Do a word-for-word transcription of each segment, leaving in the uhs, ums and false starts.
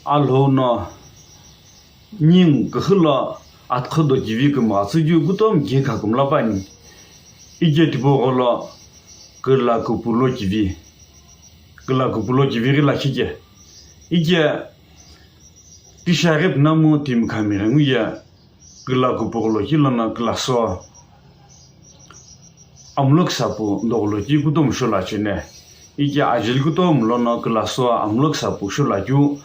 Alhou no ningu küxü lo atughu do kivi kümgha tsü keu kutomo kikha kümla püani. Ike tipau gholo küla kupu lo kivi, küla kupu lo kivi ghi lakhi ke. Ike tishaghi pünamu timi khami ghengu ye küla kupu gholo kilono küla so amlo küsapu dogholo ki kutomo sholo achene. Ike ajeli kutomo lono küla so amlo küsapu sholo akeu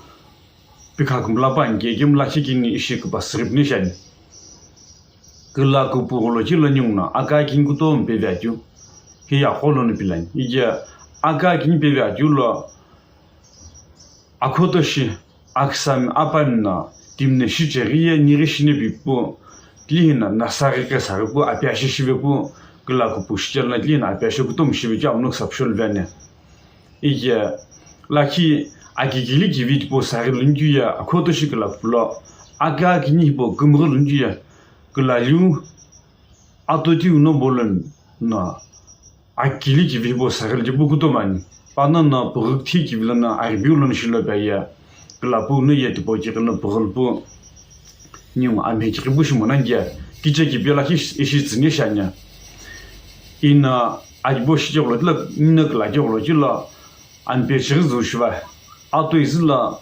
pikha kümla püani ke, ikemu lakhi kini ishi küpasüghi püni shiani. Küla kupu gholo kilo ningu no aka kini kutomo peve akeu. Hi aqo lono pilani. Ike aka kini peve akeu lo akhoto shi, aküsami apami no timi no shicheghi ye nighi shini pipu, tilihino nasa ghi kesaghi pu, apiashi shive pu, küla kupu shichelo no tilihino apiashi kutomo shive keu amlo küsapu sholo veni. Ike lakhi akikili kivi tipau saghi luni keu ye akhoto shi küla kupu lo, aka kini hipau kümghi luni keu ye küla liu atotiu no bolo no akili kivi hipau saghi lo kipu kutomo ani. Pano no püghü kithi kivi lono aribiu lono shilo pe aye. Küla pu no ye tipau kighi no püghü lu pu. Ningu amhe kighi pu shimo nani ye. Kiche kipi lakhi ishi tsüni shiani. Ino akibo shi keghulo kilo, nino küla keghulo kilo. Ampe chighi zü shiva. Atoi zü lo.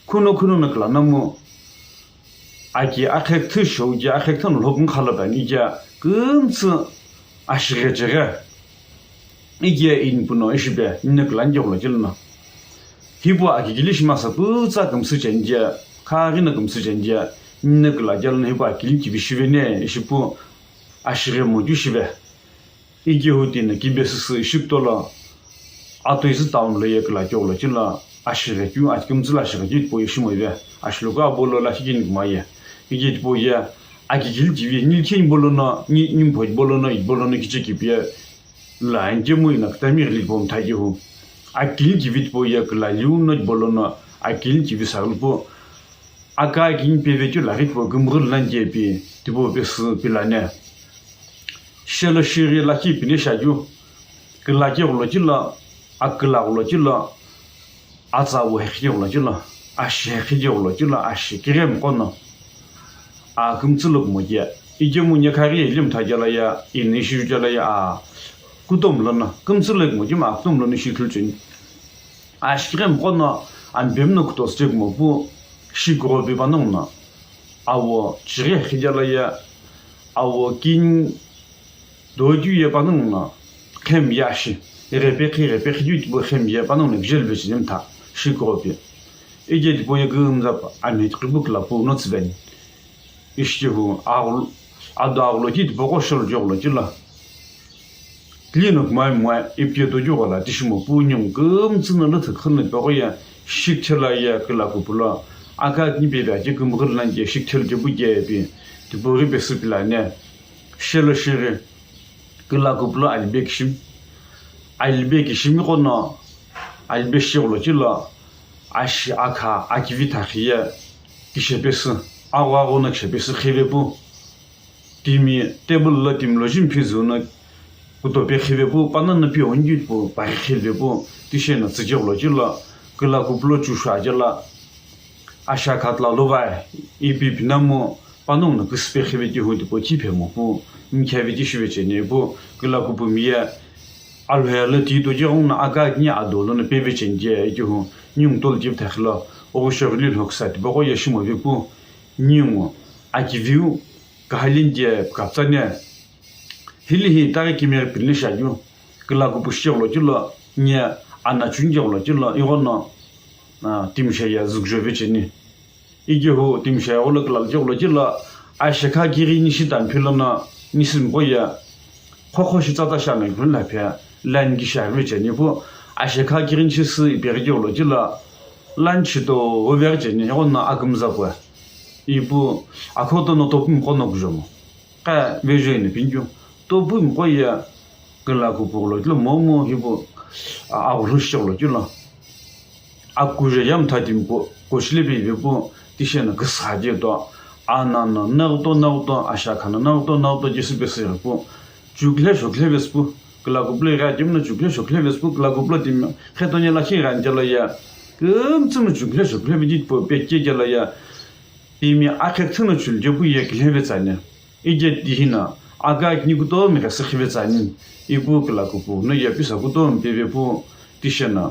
Khuno khuno no küla namu aki akhekthü shou ki akhekthü no lhopu khala püani ike kümtsü ashighi cheghi. Ike inipu no ishipe nino küla ani keghulo kilo no. Hipau akikili shimasa pütsa kümsü cheni ke, khaghi no kümsü cheni ke, nino küla kelo no hipau akili kivi shiveni ishi pu ashighi mo keu shive. Ikehu tino kibe süsü ishi kutolo, atoi zü town lo ye küla keghulo kilo ashighi keu, akümtsü lo ashighi keu tipau ye shimo ive. Ashiluku abo lo lakhi kini kümgha ye. Ike tipau ye akikili kivi, ni likhi ni bolo no, ni, ni mpho bolo no, bolo no kiche kipi ye. Lo ani kemu ino kütami ghili tipau mtha kehu. Akikili kivi tipau ye küla liu no bolo no, akikili kivi saghi lu pu. Aka kini peve keu lakhi tipau kümghi lu nani ke ipi tipau pesü pilani. Shelo shighi lakhi pini shiakeu, küla keghulo kilo, aküla ghulo kilo, atsa wu hekhi keghulo kilo, ashi hekhi keghulo kilo, ashi kighemu qo no. A kümtsü lo kumo ke, ikemu nyekhaghi ye ili mtha kelo ye, ino ishi kelo ye, a kutomo lono, kümtsü lo kumo kemu a kutomo lono ishi ithulu cheni. Ashi kighemu qo no, anipemu no kutomo che kumo pu, shi kughope panongu no. Awo chighi hekhi kelo ye, awo kini do keu ye panongu no khemi ye ashi, ighipe khi, ighipe khi keu tipau khemi ye panongu no kije lu vecheni mtha, shi kughope. Ike tipau ye kümza pa, amhe kughi pu küla pu no tsüveni. Ishi kehu, aghul-, ado aghulo ki tipau qo shelo keghulo kilo. Tilino kümai moe, ipi ye do keghulo tishi mo pu ningu kümtsü no lüthü khüno tipau qo ye, shi kithelo ye küla kupu lo, aka kini peve akeu kümghi lu nani ke shi kithelo kipu ke ipi, tipau ghi pesü pilani. Shelo shighi, küla kupu lo alibe kishimi. Alibe kishimi qo no, alibe shi keghulo kilo, ashi akha akivi thakhi ye, kishe pesü, agho agho no kishe pesü khive pu. Timi table lo timi lo jimpi zü no kutope khive pu, panongu no pi ongi pu, paghi khilve pu, tishi no tsü keghulo kilo, küla kupu lo chushu akelo, ashi akha tla lo va, ipi pinamu, panongu no küsüpe khive kehu tipau ki phemo pu, mikhe ve ki shive cheni pu, küla kupu mi ye, alhou ye lo ti do keghengu no aka kini ado lono peve cheni ke kehu, ningu tolo kivi thakhi lo, oghüshoghi lilo küsa tipau qo ye shimo ve pu, ningu akiviu, Kahali ni je kaptsani, hili hi itaghi kimiye pini shiakeu, küla kupu shi keghulo kilo, nye ana chuni keghulo kilo, ighono, ah, timi sheya zükujo vecheni. Ikehu timi sheya gholo küla keghulo kilo, ashekha kighi nishi tami philono, nishi miqo ye, khokho shi tsata shi ana kighi laphe, line kishi aghi vecheni pu, ashekha kighi nishi sü ipeghi keghulo kilo, line shito uveghi cheni, ighono akümza pu. Ipu akhoto no topu miqo no kujomo. Kha vejoi no pinkeu, topu miqo ye küla kupu gholo kilo momu hipu, a, aghulhu shi keghulo kilo. Akujo ye mtha timi pu, koshile pe ive pu, tishi no küsüha je to, ana no naghuto naghuto, ashi akha no naghuto naghuto je sü pesü pu, chukle shokle vesü pu, küla kupu lo ighi akemu no chukle shokle vesü pu, küla kupu lo timi khetoni lakhi ighi ani kelo ye, Kümtsü no chukle chukle vidi po pe ke ke la ya. Timi akhe thüno chul je pu ye kile ve tsani. Ije di hina aga kini kutomo ghi sü khive tsani. Ipu kila kupu no ye pisa kutomo peve pu tishena.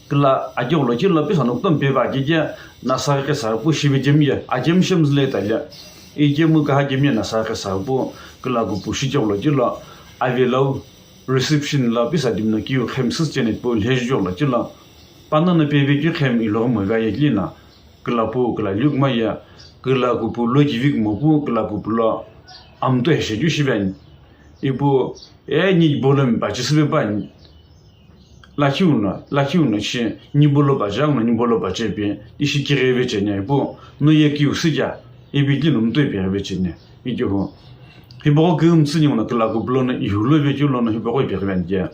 Kila ajo lo kila pisa no kutomo peve aje je nasa ke sa pu shive jem ye. Ajem shem zle ta ya. Ije mu ka ha jem ye nasa ke sa pu kila kupu shi jo lo kila ave lo reception la pisa dimno kiu khemsüs chene pu lhejolo chila. Panano peve keu khem ilo mo ga ye lina. Kila pu kila liuk ma ya kila kupu lo kivik mo pu kila kupu lo amto heshe ju shiven. Ipu e ni bolem ba chi sube ban. Lakhiu no, lakhiu no chi ni bolo ba jang no ni bolo ba che pe ishi kireve chene ipu no ye kiu sija. Ibi di no mtoi pe ve chene. Ijo ho. Hipoko kümtsü ni no kila kupu lo no ihulo ve keu lo no hipoko pe ve je.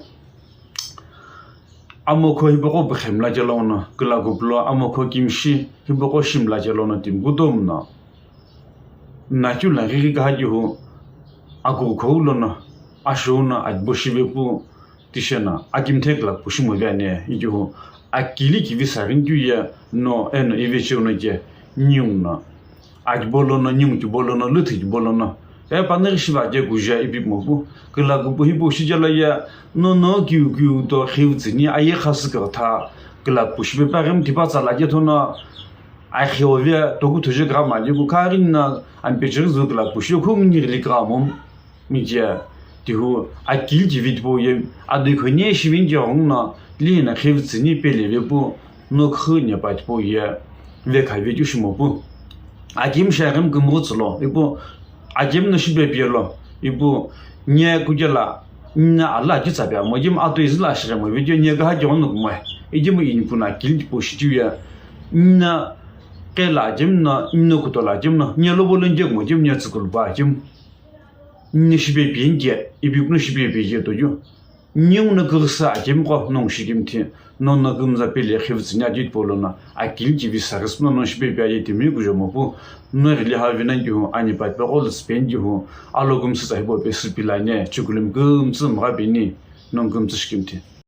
Amokho hipaqo pu khemla chelono kila kupu lo amokho kimshi hipaqo shimla chelono timi kutomo no. Nachu la ghighi kaha kihu akukho lono asho no ajibo shive pu tishena akimthe kila kupu shimo ve ane ikihu akili kivi sarin keu ye no eno ive cheu no je niu no. Ajibo lono, ningu kibo lono, lüthü kibo lono. E panaghi shiva je kuja ipi mopu. Kila kupu hipau shijala ye, no no kiu kiu to khiu tsüni aye khasü kürtha. Kila kupu shipe pa ghi mthipa tsala je thono. Akhi ove, toku thuju kra ma je ku kha rin na, ampechiri zu kila kupu shi khu ngini ghili kra mom. Mije, tihu, akili kivi tipau ye, adui khoni shivin je ghong no, li na khivi tsüni pele ve pu, no khu ne pa tipau ye, ve kha ve keu shimo pu. Akim shagim kumghu tsülo, ipu, akim no shipe piyelo, ipu, nye kujela, nna ala ki tsa pia mo, jim atu izla shire mo, ve keu nye ga ha keu no mo, ijim in pu na akili tipau shi tiye, nna kela jim no, nna kutola jim no, nye lo bolon je mo, jim nye tsukul ba jim. Nne shipe piye nje, ipi kuno shipe piye je toju. Ningu no kürüsa akimqo nongu shikimthi, no no kümza pele khivtsüni ajit polo no, akili kivi saris no no shipe piye timi kujo mopu, no ghili havi na kihu, ani patpe qo lüspen kihu, alo kümsü tsa hipo pe süpilane, chukulim kümtsü mgha peni, nongu kümtsü shikimthi.